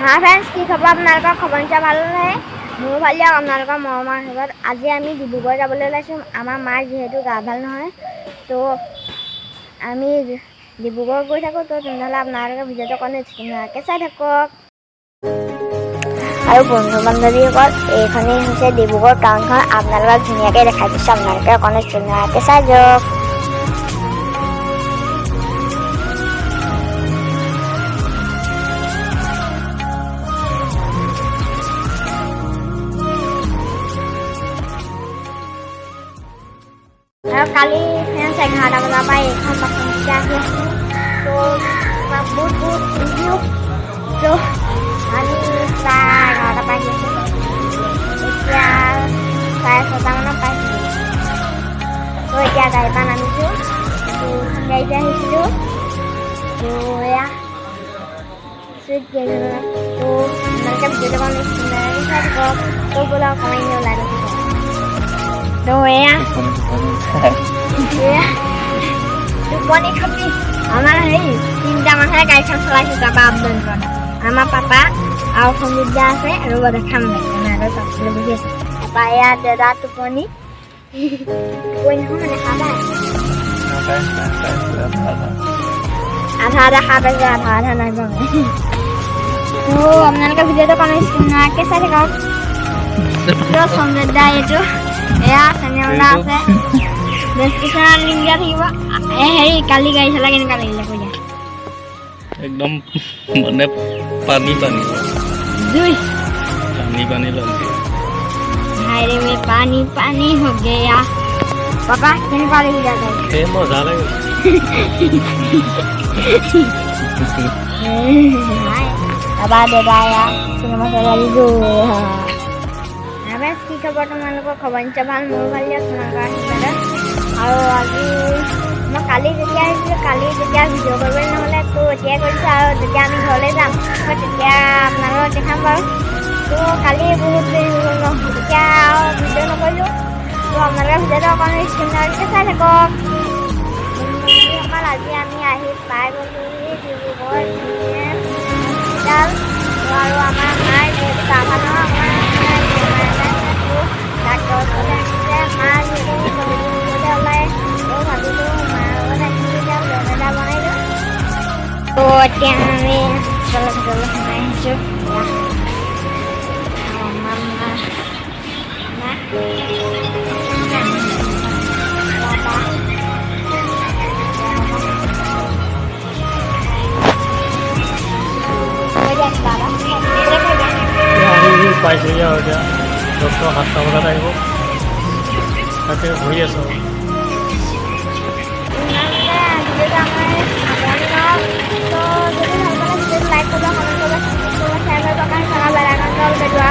হাই friends, কি খবৰ আপোনালোকৰ? খবৰ নিশ্চয় ভাল নহয়, মোৰো ভাল দিয়ক। আপোনালোকৰ মৰমৰ আশীৰ্বাদ। আজি আমি ডিব্ৰুগড় যাবলৈ ওলাইছোঁ। আমাৰ মাৰ যিহেতু গা ভাল নহয়, তো আমি ডিব্ৰুগড় গৈ থাকোঁ। তো তেনেহ'লে আপোনালোকে ভিডিঅ'টো অকণ ধুনীয়াকৈ চাই থাকক। আৰু বন্ধু বান্ধৱীসকল, এইখনেই হৈছে ডিব্ৰুগড় টাউনখন। আপোনালোকক ধুনীয়াকৈ দেখাই দিছোঁ, আপোনালোকে অকণ ধুনীয়াকৈ চাই যাওক। আৰু কালি ফ্ৰেণ্ডছ 11টা বজাৰ পৰা এইখন বাছতে আহি আছোঁ। তো বহুত বহুত thank U. তো আমি প্ৰায় 11টাৰ পৰা আহি আছোঁ, এতিয়া 6:30 মানত পাইছিলোঁ। তো এতিয়া গাড়ীৰ পৰা নামিছোঁ। তো গাড়ীতে আহিছিলোঁ। তো এয়া চুইট গাড়ীখনত। তো আপোনালোকে ভিডিঅ'টো অকণ চাই থাকক। তো বোলে অকণমান এনেই ওলাই গৈছোঁ। তো এয়া টোপনি খতি। আমাৰ হেৰি তিনিটা মানুহে গাড়ীখন চলাইছোঁ। তাৰপৰা আপ ডাউন কৰা আমাৰ পাপা আৰু সঞ্জীৱ দা আছে। ৰ'ব, দেখাম, কেমেৰাটো পাছফালে বহি আছে। তাৰপৰা এয়া দাদা টোপনি, টোপনি নহয় মানে খাবা আধা আধা খাই পাইছোঁ, আধা আধা নাই পোৱা। তো আপোনালোকে ভিডিঅ'টো কমেণ্ট স্ক্ৰীণকে চাই থাকক। তো সঞ্জয় দা, এইটো এয়া চেনেল এটা আছে, ডেছক্ৰিপশ্যনত লিংক দিয়া থাকিব। এই হেৰি, কালি গাড়ী চলাই কেনেকুৱা লাগিলে কৈ দিয়া। একদম মানে পানী পানী। জুই। পানী পানী লাগিছে। হায় ৰে, মে পানী পানী हो गया। পাপা, কেনেকুৱা লাগিলে গাড়ী? এই মজা লাগিছে। তাৰপৰা দাদা এয়া চিনেমা চাই আহিছোঁ। কি খবৰ তোমালোকৰ? খবৰ নিশ্চয় ভাল, মোৰো ভাল দিয়ক তোমালোকৰ আশীৰ্বাদত। আৰু আজি মই কালি যেতিয়া আহিছিলোঁ, কালি যেতিয়া ভিডিঅ' কৰিবলৈ নহ'লে, তো এতিয়াই কৰিছোঁ। আৰু যেতিয়া আমি ঘৰলৈ যাম, মই তেতিয়া আপোনালোকক দেখাম বাৰু। তো কালি বহুত দেৰি হৈ গ'ল ন, তেতিয়া আৰু ভিডিঅ' নকৰিলোঁ। তো আপোনালোকে ভিডিঅ'টো অকণ স্ক্ৰীণতে চাই থাকক। বন্ধুসকল, আজি আমি আহি পাই গ'লোহি ডিব্ৰুগড় হস্পিটেল। আৰু আমাৰ মাৰ যিহেতু গা ভাল নহয়, অকণমান বেমাৰ এটা আছে, তো ডাক্তৰৰ ওচৰলৈ আনিছে। মা যিহেতু গধূলি মুখতে ওলাই, তো ভাবিলোঁ মাৰ লগত আহিছোঁ, এতিয়া ব্লগ এটা বনাই দিওঁ। তো এতিয়া আমি হস্পিটেলৰ ভিতৰলৈ সোমাই আহিছোঁ। আমাৰ মা মা বাবা। কৈ দিয়া কিবা এটা, কৈ দিয়া। আহি পাইছেহি আৰু এতিয়া ডক্টৰ 7টা বজাত আহিব, তাকে বহি আছোঁ। ইমানতে ভিডিঅ'টো আমাৰ সামৰণি মাৰক। তো যদি ভাল পালে ভিডিঅ'টো লাইক কৰিব, কমেণ্ট কৰিব, ছাবস্ক্ৰাইব কৰিব, শ্বেয়াৰ কৰিব, কাৰণ থকা বেল আইকনটো অল কৰি দিব।